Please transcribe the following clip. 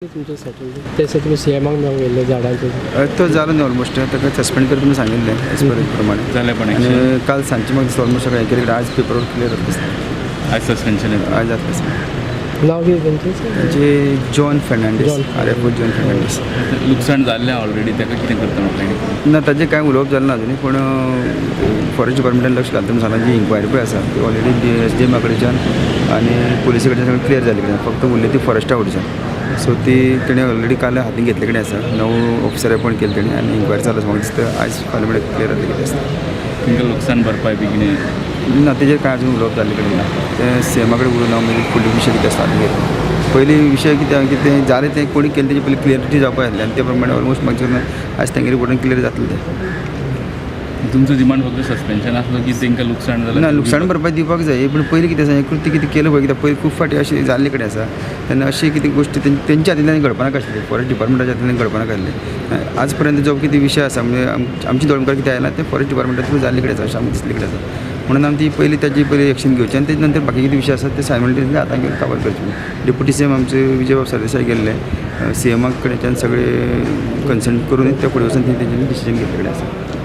तुमचे सेटल ते दिसा तुमी सीएमाक मेळोंक गेल्ले झाडांचे. तो जालो न्ही, ऑलमोस्ट ताका सस्पेंड करता म्हणून सांगिल्लें एज पर प्रमाणे. जालें पण action? आनी काल सांजचे म्हाका दिसता ऑलमोस्ट सगळें केलें. आज पेपर वर्क क्लियर जातलें दिसता. आज सस्पेन्शन येतलें. आज जातलें दिसता. नाव कितें तेंचें? तांचे John Fernandes. John. R F O John Fernandes. लुकसाण जाल्लें ऑलरेडी, ताका कितें करता म्हटलें? ना, ताजें कांय उलोवप जालें ना अजुनूय, पूण फॉरेस्ट डिपार्टमेंटान लक्ष घालता म्हणून सांगलां. जी इन्क्वायरी पळय आसा ती ऑलरेडी एसडीएमा कडच्यान आनी पुलिसे कडच्यान सगळें क्लियर जाल्ली कडेन, फक्त उरली ती फॉरेस्टा कडच्यान. सो ती तेणी ऑलरेडी काल हातीन घेतले कडेन आसा. नवो ऑफिसर अपॉयंट केले तेणी आनी इन्क्वायरी चालू आसा. म्हाका दिसता आयज फाल्यां म्हळ्यार क्लियर जातलें कितें आसता. तुमकां लुकसाण भरपाय बी कितें? ना, तेजेर कांय अजून उलोवप जाल्ले कडेन ना. तें सीएमा कडेन उलोवन हांव मागीर फुडले विशय कितें आसता हातीन घेतलें. पयलीं विशय कितें कितें जालें तें कोणी केलें तेजी पयलीं क्लियरिटी जावपाक जाय आसली आनी ते प्रमाणे ऑलमोस्ट म्हाका आयज तेंगे रिपोर्टान क्लियर जातलें तें. तुमचो डिमांड फक्त सस्पेन्शन आसलो की तांकां लुकसाण जालें? ना, लुकसाण भरपाय दिवपाक जाय, पूण पयलीं कितें आसा, हें कृत्य कितें केलें पळय, कित्याक पयलीं खूब फावटी अशें जाल्ले कडेन आसा. तेन्ना अशी कितें गोश्टी तेंच्या हातींतल्यान घडपा नाका आशिल्ली, फॉरेस्ट डिपार्टमेंटाच्या हातींतल्यान घडपा नाका आसलें. आज पर्यंत जो कितें विशय आसा, म्हणजे आमच्या दोळे मुखार कितें आयला तें फॉरेस्ट डिपार्टमेंटा थ्रू जाल्ले कडेन आसा अशें आमकां दिसले कडेन आसा. म्हणून आमी ती पयलीं ताजी पयलीं एक्शन घेवची आनी तेजे नंतर बाकी कितें विशय आसा ते सायमल्टेनियसली हातान घेवन काबार करचे. डेप्युटी सीएम आमचे विजयबाब सरदेसाय गेल्ले, सीएमा कडच्यान सगळे कन्सल्ट करून ते फुडें वचून तेंच्यांनी डिसिजन घेतले कडेन आसा.